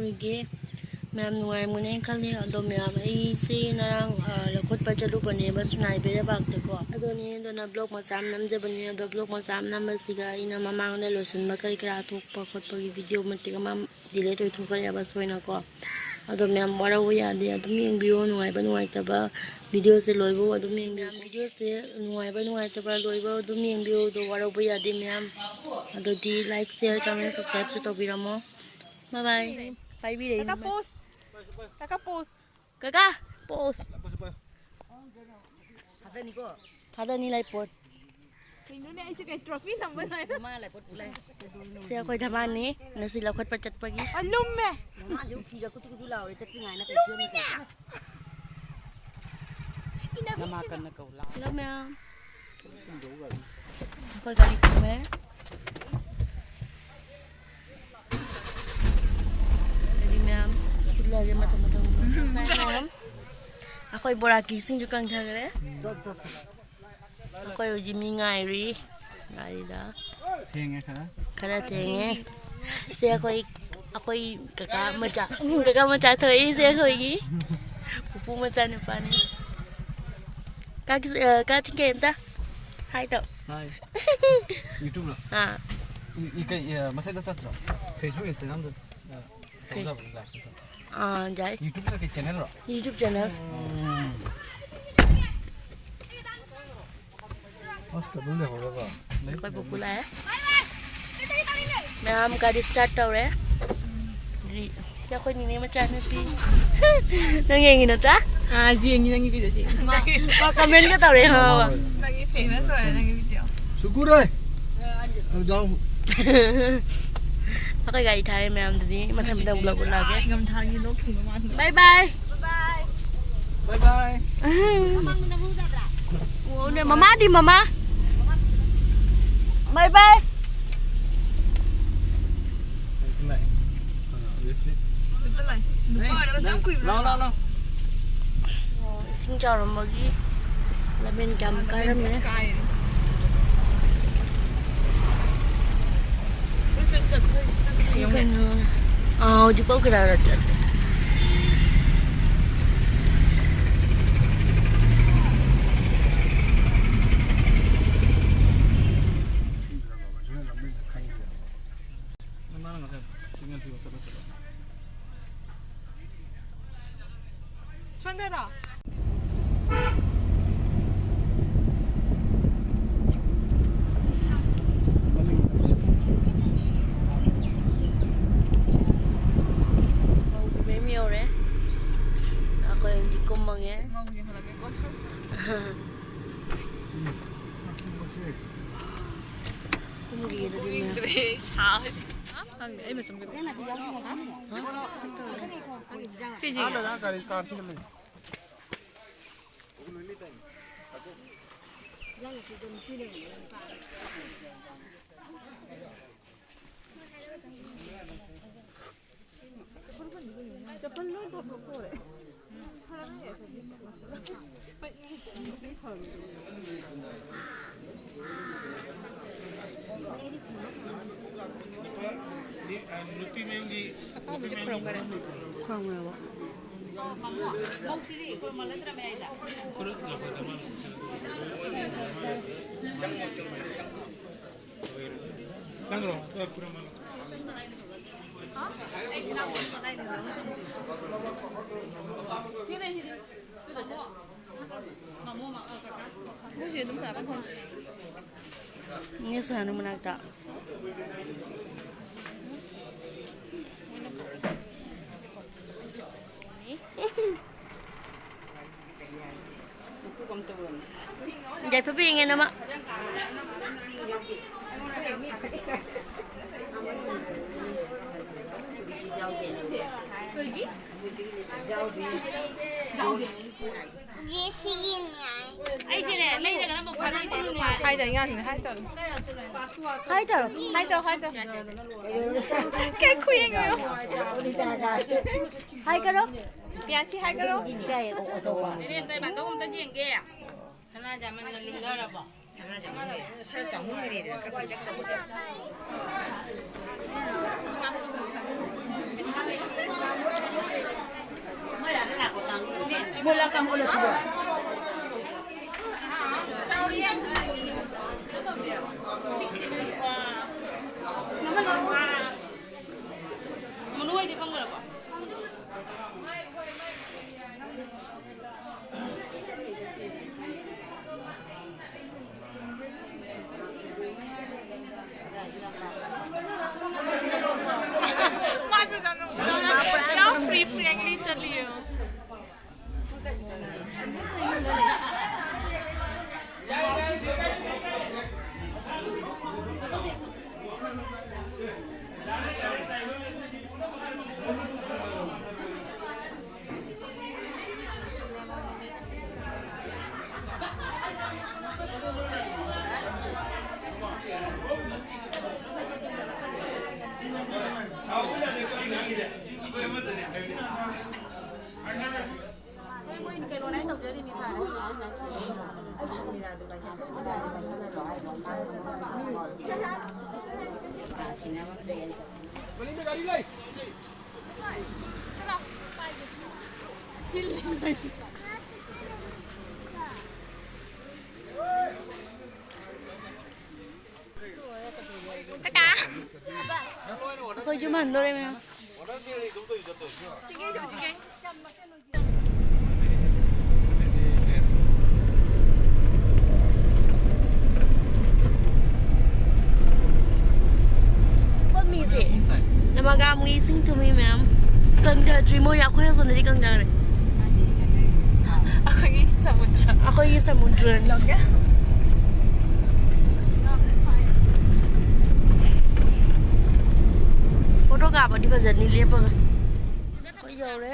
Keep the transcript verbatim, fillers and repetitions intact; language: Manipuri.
ꯑꯩꯈꯣꯏꯒꯤ ꯃꯌꯥꯝ ꯅꯨꯡꯉꯥꯏꯔꯝꯒꯅꯤ ꯈꯜꯂꯤ꯫ ꯑꯗꯣ ꯃꯌꯥꯝ, ꯑꯩꯁꯦ ꯉꯔꯥꯡ, ꯑ, ꯂꯧꯈꯠꯄ ꯆꯠꯂꯨꯕꯅꯦꯕ ꯁꯉꯥꯏ ꯕꯦꯔꯥ ꯄꯥꯔꯛꯇꯀꯣ꯫ ꯑꯗꯨꯅꯦ, ꯑꯗꯨꯅ vlog ꯃꯆꯥ ꯑꯃ ꯅꯝꯖꯕꯅꯦ꯫ ꯑꯗꯣ vlog ꯃꯆꯥ ꯑꯃ ꯅꯝꯕꯁꯤꯗ ꯑꯩꯅ ꯃꯃꯥꯡꯗ ꯂꯣꯏꯁꯤꯟꯕ ꯀꯔꯤ ꯀꯔꯥ ꯊꯣꯛꯄ ꯈꯣꯠꯄꯒꯤ video ꯃꯇꯦꯛ ꯑꯃ delete ꯑꯣꯏꯊꯣꯛꯈ꯭ꯔꯦꯕ ꯁꯣꯏꯅꯀꯣ꯫ ꯑꯗꯣ ꯃꯌꯥꯝ ꯋꯥꯔꯧꯕ ꯌꯥꯗꯦ, ꯑꯗꯨꯝ ꯌꯦꯡꯕꯤꯌꯣ꯫ ꯅꯨꯡꯉꯥꯏꯕ ꯅꯨꯡꯉꯥꯏꯇꯕ videoꯁꯦ ꯂꯣꯏꯕꯧ ꯑꯗꯨꯝ ꯌꯦꯡꯕꯤꯌꯨ꯫ Videoꯁꯦ ꯅꯨꯡꯉꯥꯏꯕ ꯅꯨꯡꯉꯥꯏꯇꯕ ꯂꯣꯏꯕꯧ ꯑꯗꯨꯝ ꯌꯦꯡꯕꯤꯌꯨ꯫ ꯑꯗꯣ ꯋꯥꯔꯧꯕ ꯌꯥꯗꯦ ꯃꯌꯥꯝ꯫ ꯑꯗꯨꯗꯤ like, share, comment, subscribeꯁꯨ ꯇꯧꯕꯤꯔꯝꯃꯣ꯫ Bye bye. ꯄꯥꯏꯕꯤꯔꯦ꯫ ꯀꯥꯀꯥ pose꯫ ꯀꯥꯀꯥ pose꯫ ꯀꯥꯀꯥ pose꯫ ꯊꯥꯗꯅꯤꯀꯣ꯫ ꯊꯥꯗꯅꯤ ꯂꯥꯏꯄꯣꯠ꯫ ꯀꯩꯅꯣꯅꯦ, ꯑꯩꯁꯦ ꯀꯩ trophy ꯐꯪꯕ ꯂꯥꯏ-? ꯃꯃꯥ ꯂꯥꯏꯄꯣꯠ ꯄꯨ ꯂꯥꯏ꯫ ꯁꯦ ꯑꯩꯈꯣꯏ ꯙꯃꯥꯟꯅꯤ, ꯉꯁꯤ ꯂꯧꯈꯠꯄ ꯆꯠꯄꯒꯤ꯫ ꯑ, ꯂꯨꯝꯃꯦ꯫ ꯃꯃꯥꯁꯦ ꯎꯄꯤꯒ ꯀꯨꯆꯨ ꯀꯨꯆꯨ ꯂꯥꯎꯔꯦ, ꯆꯠꯇ꯭ꯔꯤꯉꯥꯏꯅ ꯀꯩ ꯐꯤꯕꯝꯅꯣ ꯇꯧꯔꯤꯁꯦ? ꯅꯃꯥ ꯀꯟꯅ ꯀꯧ ꯂꯥꯎ꯫ Hello ꯃꯌꯥꯝ꯫ ꯑꯩꯈꯣꯏ ꯒꯥꯔꯤ ꯈꯥꯝꯃꯦ꯫ ꯑꯗꯨꯗꯤ ꯃꯌꯥꯝ ꯎꯠꯂꯒꯦ ꯃꯊꯪ ꯃꯊꯪ ꯃꯌꯥꯝ꯫ ꯑꯩꯈꯣꯏ ꯕꯣꯔꯥꯀꯤꯁꯤꯡꯁꯨ ꯀꯪꯊꯈ꯭ꯔꯦ꯫ ꯑꯩꯈꯣꯏ ꯍꯧꯖꯤꯛ ꯃꯤ ꯉꯥꯏꯔꯤ ꯒꯥꯔꯤꯗ꯫ ꯊꯦꯡꯉꯦ ꯈꯔ꯫ ꯈꯔ ꯊꯦꯡꯉꯦ꯫ ꯁꯦ ꯑꯩꯈꯣꯏ, ꯑꯩꯈꯣꯏ ꯀꯀꯥ ꯃꯆꯥ, ꯀꯀꯥ ꯃꯆꯥ ꯊꯣꯛꯏ ꯁꯦ ꯑꯩꯈꯣꯏꯒꯤ꯫ ꯄꯨꯄꯨ ꯃꯆꯥ ꯅꯨꯄꯥꯅꯤ꯫ ꯀꯥ ꯀꯤꯁ-, ꯑ, ꯀꯥ ꯆꯤꯡꯀꯦ ꯑꯝꯇ ꯍꯥꯏ ꯇꯧ꯫ ꯍꯥꯏ꯫ YouTubeꯔꯣ? ꯑꯥ꯫ ꯏ-, ꯏ-, ꯀꯩ, ꯑ, ꯃꯁꯦꯟꯗ ꯆꯠꯇ꯭ꯔꯣ? Facebook, Instagramꯗ, ꯑ, ꯀꯩ? ꯇꯧꯖꯕꯅꯤ, liveꯇ ꯆꯠꯄ꯫ ꯑꯥ, ꯌꯥꯏ꯫ YouTubeꯇ ꯀꯩ channelꯔꯣ? YouTube channel꯫ ꯎꯝ꯫ ꯑꯁ, ꯑꯗꯨꯝ ꯂꯩꯍꯧꯔꯒ꯫ ꯑꯩꯈꯣꯏ ꯄꯨꯄꯨ ꯂꯥꯛꯑꯦ꯫ ꯃꯌꯥꯝ ꯒꯥꯔꯤ start ꯇꯧꯔꯦ꯫ ꯁꯤ ꯑꯩꯈꯣꯏ ꯅꯤꯅꯦ ꯃꯆꯥꯅꯨꯄꯤ꯫ ꯅꯪ ꯌꯦꯡꯉꯤ ꯅꯠꯇ꯭ꯔꯥ? ꯑꯥ, ꯌꯦꯡꯉꯤ, ꯅꯪꯒꯤ videoꯗꯤ ꯌꯦꯡꯉꯤ꯫ ꯃꯥ, ꯃꯥ commentꯀ ꯇꯧꯔꯛꯑꯦ, ꯈꯪꯉꯕ? ꯅꯪꯒꯤ famous ꯑꯣꯏꯔꯦ, ꯅꯪꯒꯤ video꯫ ꯁꯨꯀꯨꯔꯣꯏ꯫ ꯑꯩꯈꯣꯏ ꯒꯥꯔꯤ ꯊꯥꯔꯦ ꯃꯌꯥꯝꯗꯨꯗꯤ ꯃꯊꯪ ꯃꯊꯪ vlog ꯎꯠꯂꯛꯑꯒꯦ꯫ ꯅꯤꯡꯊꯝꯊꯥꯒꯤ ꯂꯣꯛ ꯊꯨꯡꯕ ꯃꯥꯟꯕ꯫ Bye bye꯫ Bye bye꯫ ꯃꯃꯥꯡꯗ ꯅꯪ ꯍꯨ ꯆꯥꯗ꯭ꯔꯥ? ꯑꯣꯅꯦ, ꯃꯃꯥꯗꯤ ꯃꯃꯥ꯫ Bye bye꯫ ꯂꯥꯛꯑꯦ꯫ ꯅꯨꯄꯥ ꯑꯣꯏꯔꯒ ꯆꯪ ꯀꯨꯏꯕ꯭ꯔꯥ? ꯂꯥꯎ, ꯂꯥꯎ, ꯂꯥꯎ꯫ ꯑꯣ, ꯏꯁꯤꯡ ꯆꯥꯎꯔꯝꯕꯒꯤ ꯂꯝꯕꯦꯟ ꯀꯌꯥꯝ ꯀꯥꯏꯔꯝꯃꯦ꯫ ꯀꯥꯏꯔꯦ꯫ ꯏꯁꯤꯡ ꯀꯩꯅꯣ꯫ ꯑꯥ, ꯍꯧꯖꯤꯛꯐꯥꯎ ꯀꯅꯥꯅ ꯆꯠꯂꯤ? ꯁꯣꯝꯗꯔꯣ? ꯃꯧꯒꯤ ꯃꯌꯨꯝ ꯌꯧꯔꯦ꯫ ꯑꯩꯈꯣꯏ ꯍꯧꯖꯤꯛ ꯀꯨꯝꯃꯒꯦ꯫ ꯀꯨꯝꯈꯤꯒꯦ ꯑꯗꯨꯗꯤ ꯃꯌꯥꯝ꯫ ꯈꯪꯗꯦ, ꯑꯩ ꯃꯆꯨꯝ ꯀꯩꯅꯣ꯫ ꯁꯤꯁꯦ꯫ ꯈ꯭ꯋꯥꯡ ꯌꯥꯕ꯫ ꯃꯣꯏꯁꯦ ꯑꯗꯨꯝ ꯂꯥꯛꯄ ꯐꯪꯁꯤ꯫ ꯏꯅꯦ ꯁꯣꯅꯥꯅꯨ ꯃꯅꯥꯛꯇ꯫ ꯌꯥꯏꯐꯕ ꯌꯦꯡꯉꯦ ꯅꯃ꯫ ꯌꯥꯎꯗꯦ꯫ ꯌꯥꯎꯗꯦ꯫ ꯌꯦ ꯁꯤꯒꯤꯅꯤ ꯍꯥꯏ꯫ ꯑꯩꯁꯦꯅꯦ, ꯂꯩꯔꯒꯅ ꯑꯃꯨꯛ ꯐꯥꯅꯩꯅꯦ꯫ ꯍꯥꯏꯗ ꯉꯥꯡꯁꯤꯅꯦ, ꯍꯥꯏ ꯇꯧꯔꯣ꯫ ꯍꯥꯏ ꯇꯧꯔꯣ, ꯍꯥꯏ ꯇꯧꯔꯣ, ꯍꯥꯏ ꯇꯧꯔꯣ꯫ ꯀꯩ ꯈꯨꯌꯦꯡꯅꯣ? ꯍꯥꯏ ꯀꯔꯣ꯫ ꯄꯤꯌꯥꯁꯤ ꯍꯥꯏ ꯀꯔꯣ꯫ ꯏꯔꯦꯟ ꯇꯩ ꯕꯥꯇꯧ ꯑꯝꯇ ꯌꯦꯡꯒꯦ꯫ ꯁꯅꯥ ꯖꯥꯃꯟꯅ ꯂꯨꯝꯊꯔꯕꯣ? ꯁꯅꯥ ꯖꯥꯃꯟꯅ ꯁꯤ ꯀꯥꯡꯍꯨꯝ ꯂꯩꯔꯦꯗꯅ ꯈꯔ ꯄꯤꯛꯇꯛ ꯇꯧꯕꯁꯦ꯫ Free free ang little you. ꯑꯩꯈꯣꯏ ꯌꯨꯝ ꯍꯟꯗꯣꯔꯦ ꯃꯌꯥꯝ꯫ ꯄꯣꯠ ꯃꯤꯁꯦ ꯅꯃꯒꯥꯃꯨꯒꯤ ꯏꯁꯤꯡ ꯊꯨꯝꯃꯤ ꯃꯌꯥꯝ ꯀꯪꯗꯗ꯭ꯔꯤ꯫ ꯃꯣꯏ ꯑꯩꯈꯣꯏ ꯑꯁꯣꯝꯗꯗꯤ ꯀꯪꯗꯈ꯭ꯔꯦ꯫ ꯑꯩꯈꯣꯏꯒꯤ ꯁꯃꯨꯗ꯭ꯔ꯫ ꯑꯩꯈꯣꯏꯒꯤ ꯁꯃꯨꯗ꯭ꯔꯅꯤ꯫ ꯐꯣꯇꯣ ꯀꯥꯞꯄꯗꯤ ꯐꯖꯅꯤ ꯂꯦꯞꯄꯒ꯫ ꯑꯩꯈꯣꯏ ꯌꯧꯔꯦ꯫